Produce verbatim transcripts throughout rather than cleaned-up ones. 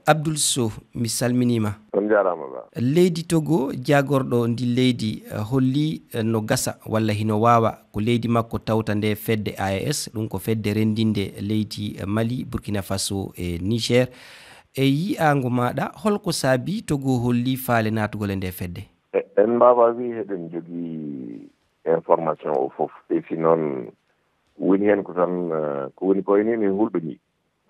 Abdoul Sow, mi salminiima. On njaaraama ba. Leydi Togo, jaagorɗo ndi leydi, eh, holli, eh, no gasa walla hino waawa ko leydi makko tawta nde fedde A E S, ɗum ko fedde renndinde leydi, eh, Mali, Burkina Faso e Niger. E yi'aango maaɗa, holko saabi Togo holli faale naatugol e nde fedde? E, en mbaawaa wii heɗen jogii information o fof. E si noon woni heen ko tan, eh, ko woni ko enen en hulɓinii.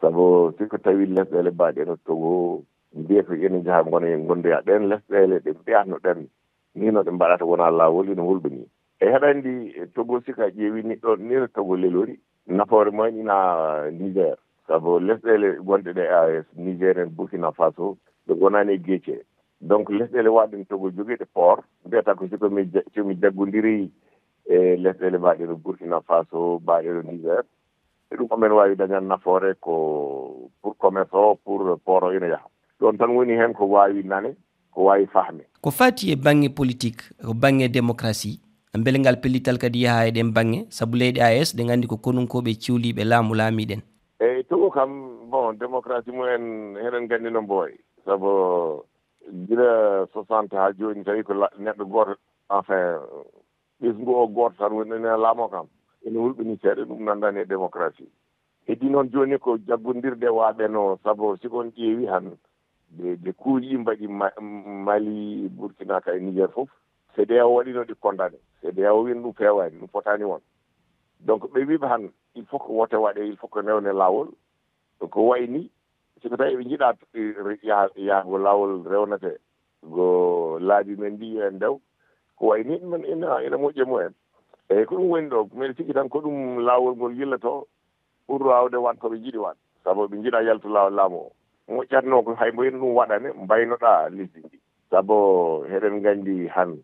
Sabu si ko tawi lesɗeele baaɗe no Togo, mbiya ko ene njaha ngona e ngondoya ɗeen lesɗeele ɗe mbiyatno ɗen, ni no ɗe mbaɗata wona laawol ina hulɓinii. E haɗa anndi, eh, Togo si ka ƴeewi ni ɗo, ni no Togo lelori, nafoore mumen ina Niger. Sabu lesɗeele gonɗe ɗe A E S, Niger en, Burkina Faso, ɓe ngonaani e geece. Donc lesɗeele waɗɗen Togo jogiiɗe port, mbiyata ko si ko mi ja-, si mi jaggondiri e lesɗeele baaɗe no Burkina Faso, baaɗe no Niger, e ɗum amen waawi dañan nafoore ko pour commerce o, pour port o ina yaha. Ɗoon tan woni heen ko waawi nane, ko waawi fahme. Ko faati e baŋŋe politik, ko baŋŋe démocratie, mbele ngal pellital kadi yaha e ɗeen baŋŋe, sabu leyɗe A E S ɗe nganndi ko konunkooɓe ciwliiɓe laamu laamiɗen. Eyi, Togo kam, bon, démocratie mumen, heɗen nganndi no mbooyi. Sabu gila soixante haa jooni, tawi ko la-, neɗɗo gooto, enfin, ɓesngu o gooto tan woni ene laamoo kam. Ene hulɓinii seeɗa, ɗum nanndaani e démocratie. Heddii noon jooni ko jaggondirde waɗɗen o, sabu si ko on ƴeewi han, ɓe, ɓe kuuji ɗi mbaɗi Ma-, Mali, Burkina, kay Niger fof, C D A O waɗiino ɗi condamné. C D A O wiyi ɗum feewaani, ɗum fotaani won. Donc ɓe wiiɓe han, il faut que wote waɗe, il faut que newne laawol. Ko wayi ni, si ko tawi ɓe njiɗaa, eh, re-, yaha, yaha ko laawol rewnete, ko laabi men mbiyi yo en ndew, ko wayi ni ɗum ina, ina moƴƴi e mumen. Eyi, ko ɗum woni ɗo, mbeɗa sikki tan ko ɗum laawol ngol yillotoo pour waawde waɗ ko ɓe njiɗi waɗ, sabu ɓe njiɗaa yaltu laawol laamu o. Moƴƴatnoo ko hay mbo ina ɗum waɗane, mbaynoɗaa lesdi ndi. Sabu heɗen nganndi han,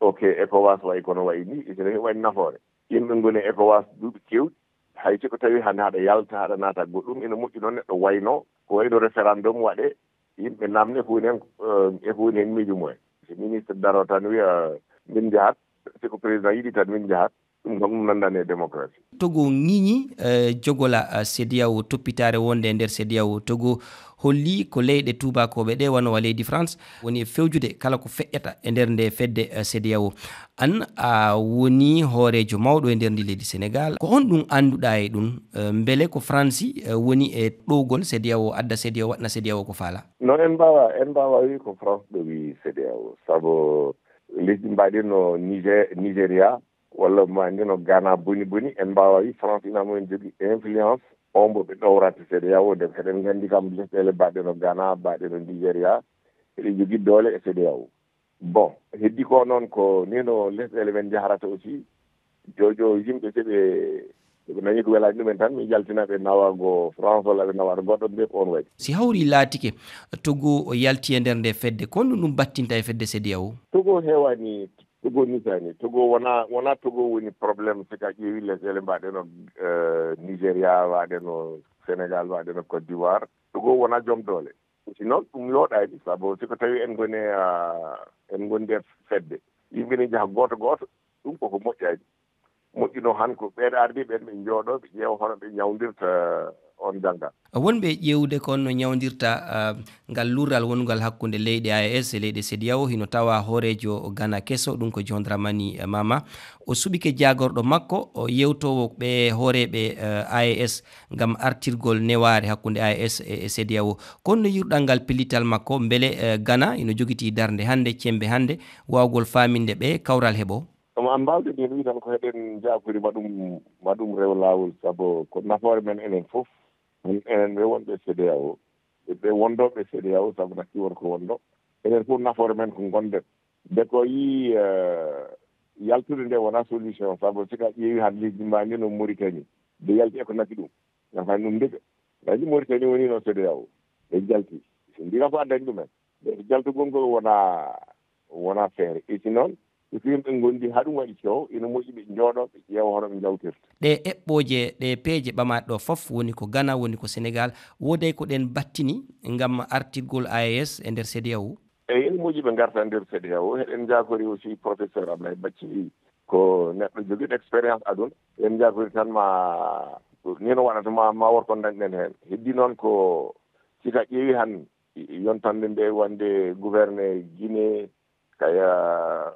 ok, ECOWAS wayi kono wayi ni, ina waɗi nafoore. Yimɓe ngoni e ECOWAS duuɓi keewɗi, hay si ko tawi hannde haɗa yalta, haɗa naata goɗɗum, ina moƴƴi noon neɗɗo waynoo, ko wayno référendum waɗe, yimɓe naamne ko woni heen, eh, e ko woni heen miijo mumen. Si ministre daroo tan wiya, "Min njahat," si ko président yiɗi tan, "Min njahat," ɗum kam ɗum nanndaani e démocratie. Togo ŋiñi, eh, jogola, eh, C D A O, toppitaare wonde e nder C D A O. Togo holli ko leyɗe tuubakooɓe ɗe, wano wa leydi France, woni e fewjude kala ko feƴƴata e nder nde fedde, eh, C D A O. An a woni hooreejo mawɗo e nder ndi leydi Senegal. Ko honɗum annduɗaa e ɗum? Eh, mbele ko Faransi, eh, woni e ɗowgol C D A O, adda C D A O, waɗna C D A O ko faala? No, en mbaawa, en mbaawa wii ko France ɗowi C D A O, sabu lesdi mbaɗi no Niger-, Nigeria, walla mbaɗi no Ghana boni boni, en mbaawa wii France ina mo en jogii influence on mbo ɓe ɗowrata C D A O, nde eɗen nganndi kam lesɗeele mbaɗe no Ghana, mbaɗe no Nigeria, eɗe jogii doole e C D A O. Bon, heddi ko noon ko ni no lesɗeele men njahrata aussi. Jojo yimɓe, si ɓe, si ɓe nani ko welaani ɗumen tan, mi jaltina ɓe nawa go France walla ɓe nawa goɗɗo mbiya ko on waɗi. Si hawri laatike, Togo o yalti e nder nde fedde, ko honɗum ɗum battinta e fedde C D A O? Togo heewani, Togo nisaani. Togo wona, wona Togo woni problème, si ka ƴeewi lesɗeele mbaɗe no, eh, Nigeria, mbaɗe no Sénégal, mbaɗe no Côte d'Ivoire. Togo wona joom doole. Si noon, ɗum yooɗaani, sabu si ko tawi en ngoni, ah, en ngondi e fedde, yimɓe ne njaha gooto gooto, ɗum koko moƴƴaani. Moƴƴuno han ko ɓeen ardiiɓe ɓeen ɓe njooɗoo, ɓe ƴeewa hono ɓe ñawndirta on janngal. Wonɓe ƴeewde kon no ñawndirta, ah, ngal lurral wonungal hakkunde leyɗe A E S e leyɗe C D A O, hino tawa hooreejo Ghana keso, ɗum ko John Dramani Mahama. O suɓike jaagorɗo makko, o yewtoowo ɓe hooreeɓe, eh, A E S ngam artirgol newaare hakkunde A E S e, e C D A O. Kono no yi'ruɗaa ngal pellital makko, mbele, eh, Ghana ino jogitii darnde hannde, cemmbe hannde, waawgol faaminde ɓe kawral heɓo? Omo an mbaawde min wii tan ko heɗen njaakori ma ɗum, ma ɗum rew laawol, sabu ko nafoore men enen fof, enen ɓe wonɓe C D A O, ɓe wondooɓe C D A O, sabu natti won ko wondo. Enen fof nafoore men ko ngonden. Nde ko yii, eh, yaltude nde wona solution, sabu si ka ƴeewi han lesdi ma ndi no Mauritanie, nde yalti e ko nafi ɗum. Ngam han ɗum ndeke. Ngaji Mauritanie woni no C D A O. Ɓe jalti. Si ndiga ko addani ɗumen. Ɓe jaltugol ngol wona, wona feere. E si noon, si ko yimɓe ngondi haa ɗum waɗi coow, ina moƴƴi ɓe njooɗo, ɓe ƴeewa hono ɓe njawtirta. Ɗe eɓɓooje, ɗe peeje ɓamaaɗe ɗo fof, woni ko Ghana, woni ko Sénégal, wooday ko ɗen battini ngam artirgol A E S e nder C D A O? Eyi, ene moƴƴi ɓe ngarta nder C D A O. Eɗen njaakori aussi professeur Ablaye Bacci, ko neɗɗo jogiiɗo expérience aduna. Eɗen njaakori tan ma, ni no waɗata ma, ma wor ko dañɗen heen. Heddi noon ko, si ka ƴeewi han, yontande nde wonde gouverneur Guinée, kaya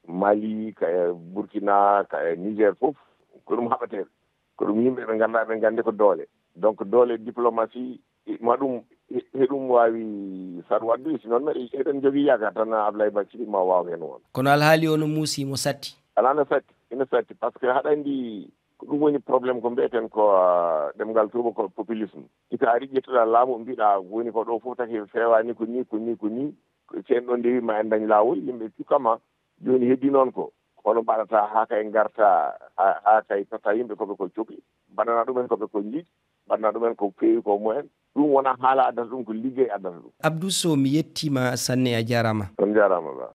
Mali, kaya Burkina, kaya Niger fof, ko ɗum haɓateeɓe. Ko ɗum yimɓe ɓe ngannduɗaa, ɓe nganndi ko doole. Donc, doole diplomatie, ma ɗum, he ɗum waawi sar waɗde, si noon mbaɗi, eɗen njogii yaakaar tan Ablaye Bathily ma waaw heen won. Kono alhaali o no muusi, mo satti. Alaa no satti, ina satti, par ce que haɗa anndi ko ɗum woni problème ko mbiyeten ko, ah, ɗemngal tuuba ko populisme. Si a ari ƴettuɗaa laamu, mbiɗa woni ko ɗo fof taki feewaani, ko ni, ko ni, ko ni. Ko ceen ɗo ndewi ma en dañ laawol, yimɓe cukkama. Jooni heddi noon ko, hono mbaɗata haa kay ngarta, haa, haa kay totta yimɓe ko ɓe ko cokli, mbaɗana ɗumen ko ɓe ko njiɗi, mbaɗana ɗumen ko feewi ko mumen. Ɗum wona haala addata ɗum, ko liggey addata ɗum. Abdou Sow, mi yettiima sanne, a jaaraama. On jaaraama ba.